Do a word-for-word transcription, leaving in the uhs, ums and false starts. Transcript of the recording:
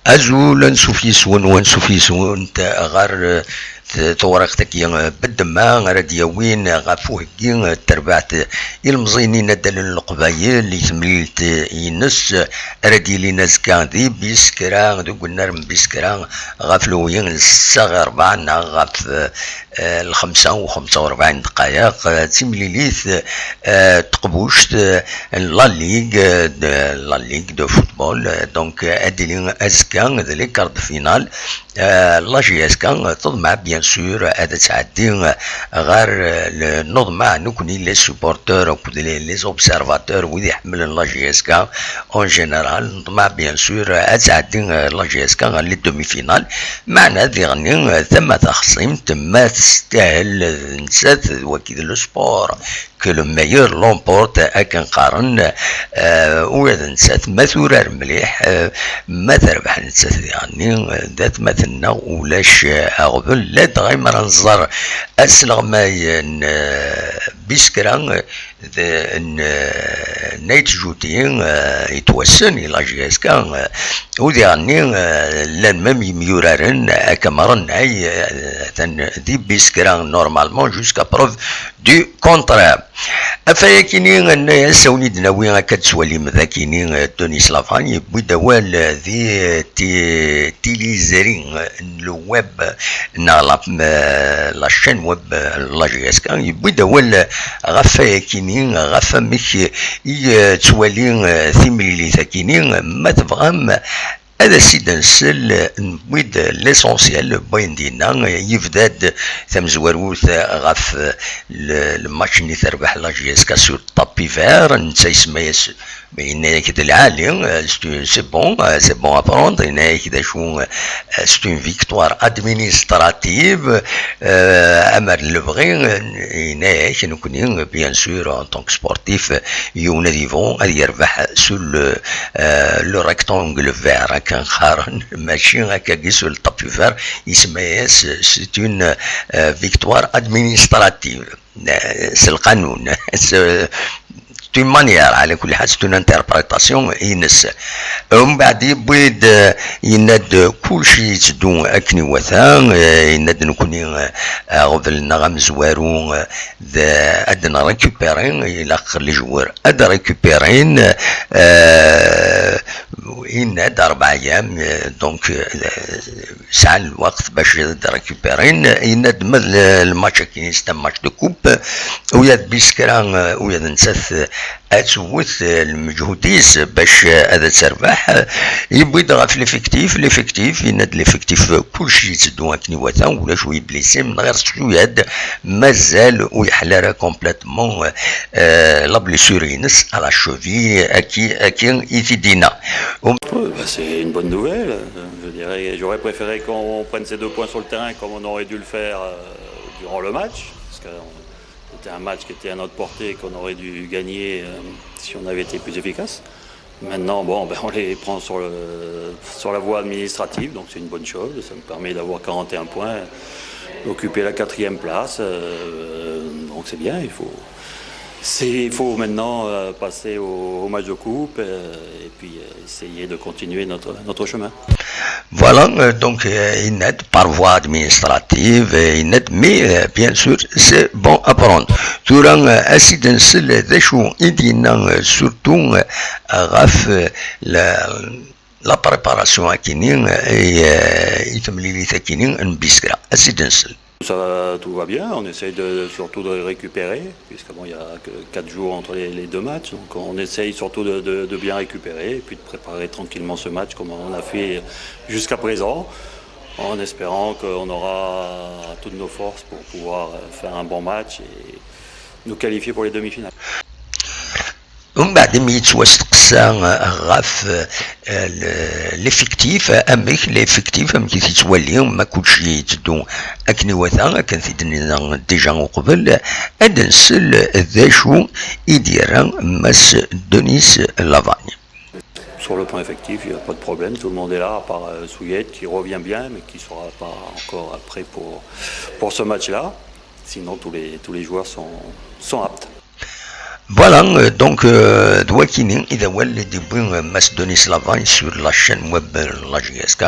Azul, ansuf yes-wen, u ansuf yes-went ɣer, eh, t-, tewriqt-agi, eh, beddemma ara d-yawin ɣef uheggi, eh, n terbaɛt ilemẓiyen inaddalen n Leqbayel i temlilt, eh, ines, eh, ara d-yilin azekka di Biskra, deg unnar n Biskra, ɣef lewhi n ssetta ɣer rebɛa neɣ ɣef, eh, eh, lxemsa u xemsa u rebɛin dqayeq, eh, d timlilit, eh, n teqbuct, eh, n La Ligue, eh, de La Ligue de football. Eh, donc, eh, ad d-tili azekka d les quarts de finale. Eh, la J S K, eh, teḍmeɛ, bien sûr, ad tɛeddi, eh, ɣer, eh, le-, neḍmeɛ nekkni les supporters akked les, les observateurs, wid iḥemmlen la J S K en général, neḍmeɛ, bien sûr, ad tɛeddi, eh, la J S K ɣer les demi-finales. Meɛna diɣenni, eh, tama taxṣimt, ma testahel, eh, d nettat, d wagi d le sport, que le meilleur l'emporte, akken qqaren, eh, ula d nettat, ma turar mliḥ, eh, ma terbeḥ nettat diɣenni, eh, d atmaten-nneɣ, ulac, eh, aɣbel, ladɣa mi ara nẓer asleɣmay n, eh, Biskra, eh, d, n, eh, Nayt Juti, eh, yettwassen i la J S K, eh, u diɣenni, eh, llan même yemyuraren, eh, akka merra nnay, eh, atan di Biskra, normalement, jusqu'à preuve du contraire. Ɣef wayakini, nenna-as, awen-id-nawi akka d-twalim dakini, eh, Denis Lavagne yewwi-d awal, eh, di, eh, ti-, tilizri, eh, n le web, neɣ la, eh, la chaîne web, eh, la J S K, yewwi-d awal, eh, ɣef wayakini, ɣef amek i, eh, ttwali, eh, timlilit-akini, ma tebɣam, ad as-id-nsel, newwi-d l'essentiel n wayen d-yenna. Yebda-d tamezwarut ɣef le, le match-nni terbeḥ la J S K sur tapis vert, netta isemma-yas, yenna-yak d lɛali, eh, c'est, c'est bon, eh, c'est bon à prendre, yenna-yak d acu, eh, c'est une victoire administrative, eh, amer n lebɣi, eh, yenna-yak nekkni, bien sûr, en tant que sportif, yiwen ad yebɣu ad yerbeḥ sur le, eh, le rectangle vert, akken qqaren, mačči akkagi sur le tapis vert, isemma-yas, c'est une, eh, victoire administrative. Eh, s lqanun, s, c'est une manière, ɛla kulli ḥal, c'est une interprétation-ines. Umbeɛd yewwi-d, eh, yenna-d kulci yetteddu akken iwata, eh, yenna-d nekkni, eh, aɣbel-nneɣ amezwaru, eh, d, ad nrécupéri, ilaq les joueurs ad récupérin, eh, yenna-d rebɛa ayyam, eh, donc, eh, sɛan lweqt bac ad récupérin. Yenna-d ma d le, le match-agi, c'est un match de coupe, u ya d Biskra, eh, u ya d nettat, eh, ad tewwet, eh, lmeǧhud-is bac, eh, ad terbeḥ. Yewwi-d ɣef l'effectif, l'effectif, yenna-d l'effectif, eh, kulci yetteddu akken iwata, ulac wi blessés, neɣ ɣer cwiya-d, mazal ur yeḥla ara complètement, eh, la blessure-ines à la cheville, aki, aki i t-id-yenna. Um- Oui, bah, c'est une bonne nouvelle. Je dirais, j'aurais préféré qu'on prenne ces deux points sur le terrain comme on aurait dû le faire, euh, durant le match. Parce que on- c'était un match qui était à notre portée, qu'on aurait dû gagner, euh, si on avait été plus efficace. Maintenant, bon, ben, on les prend sur le, sur la voie administrative, donc c'est une bonne chose. Ça me permet d'avoir quarante et un points, occuper la quatrième place. Euh, donc c'est bien, il faut, c'est, il faut maintenant, euh, passer au, au match de coupe, euh, et puis, euh, essayer de continuer notre, notre chemin. Voilà, euh, donc, euh, yenna-d par voie administrative, euh, yenna-d, mais, euh, bien sûr, c'est bon à prendre. Tura, euh, ad as-id-nsel d acu i d-yenna, euh, surtout, euh, ɣef, euh, la, la préparation akini, euh, et, euh, i temlilit akini n Biskra. Ad as-id-nsel. Ça va, tout va bien, on essaye de, surtout de récupérer, puisque bon, il y a que quatre jours entre les, les deux matchs, donc on essaye surtout de, de, de bien récupérer et puis de préparer tranquillement ce match comme on a fait jusqu'à présent, en espérant qu'on aura toutes nos forces pour pouvoir, euh, faire un bon match et nous qualifier pour les demi-finales. Umbeɛd imi yettwasteqsa, eh, ɣef, eh, le-, l'effectif, eh, amek l'effectif, amek i t-yettwali, ma kulci yetteddu akken iwata, akken t-id-nniḍen déjà uqbel, ad nsel d acu i d-yerra Mass Denis Lavagne. Sur le plan effectif, il n'y a pas de problème. Tout le monde est là, à part, euh, Souyet, qui revient bien, mais qui sera pas encore prêt pour, pour ce match-là. Sinon, tous les, tous les joueurs sont, sont aptes. Voilà, euh, donc, euh, d wakini i d awal i d-yewwi, euh, Mass Denis Lavagne sur la chaîne web, euh, la J S K.